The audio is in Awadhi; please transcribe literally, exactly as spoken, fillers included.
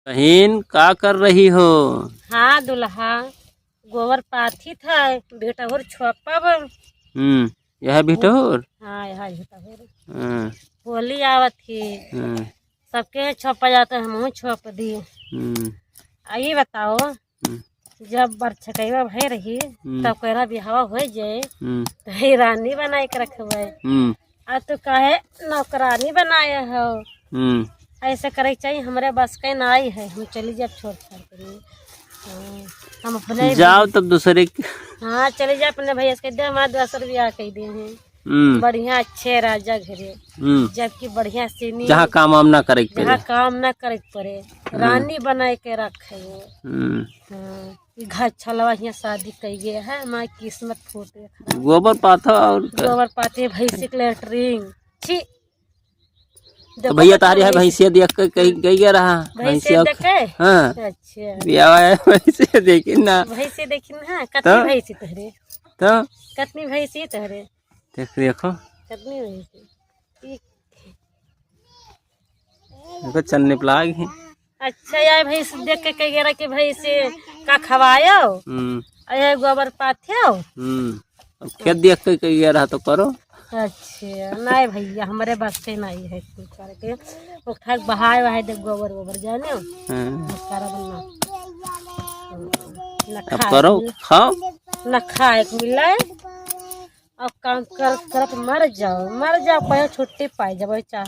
बहिन, का कर रही हो? हाँ दुल्हा, गोबर पाथित है, भिटहुर छोपब। हम्म, यह भिटहुर? हाँ, यह भिटहुर। हाँ। होली आवत ही। हाँ। सबके छोपा जात है, हमहूँ छोप दी। हम्म। आ, ई बताओ, हम्म। जब बरछकैया भय रही, हम्म। तब केरा बिहावा होइ जाए, हम्म। तो ई रानी बनाए के रखबै। हम्म। आ तू काहे नौकरानी बनाए हो? हम्म। ऐसे करे के चाहिए, हमरे बस के नाई है, हम चली जाब छोड़ छाड़ के। हाँ, हम अपने जाओ तब दूसरे के। हाँ, चली जा अपने भैया से कह दे, हमारा दूसर बियाह कह दे हैं। हम्म। बढ़िया अच्छे राजा घरे। हम्म। जबकि बढ़िया सीनी जहाँ काम वाम ना करे के जहाँ पड़े। काम ना करे के पड़े। हम्म। रानी बनाए के रखे हो। हम्म। हाँ, ई घर छलवा हियाँ शादी कई गए है, हमारी किस्मत फूटे खराब। गोबर पाथा और का? गोबर पाथे, भैंसी के लेटरिन। छी। तो देखो भैया तो तारी है भैंसी। भैंसिया देख के कहीं गई गया रहा। भैंसिया भैंसिया देखे? हाँ। अच्छा। बियाह है भैंसिया देखी ना। भैंसी देखी ना, कतनी तो? भैंसी तोहरे? तो? कतनी भैंसी तोहरे? देख, देखो। कतनी भैंसी? ई देखो, चलने पे लाग है। अच्छा, यार भैंस देख के कह गया कि भैंस का खवायो? हम्म। अरे गोबर पाथ्यो? हम्म। अब खेत देख के कह गया रहा तो करो। अच्छा, नहीं भैया, हमरे बस के नहीं है कुछ करके। वो ठाक बहाए वहाए दे गोबर वोबर, जाने हो? हाँ। वो करब ना। ना अब खाए करो, के मिल-, खाओ। ना खाए के मिले। अब काम कर, करत मर जाओ, मर जाओ, कहीं छुट्टी पाई जाओ, चाहे।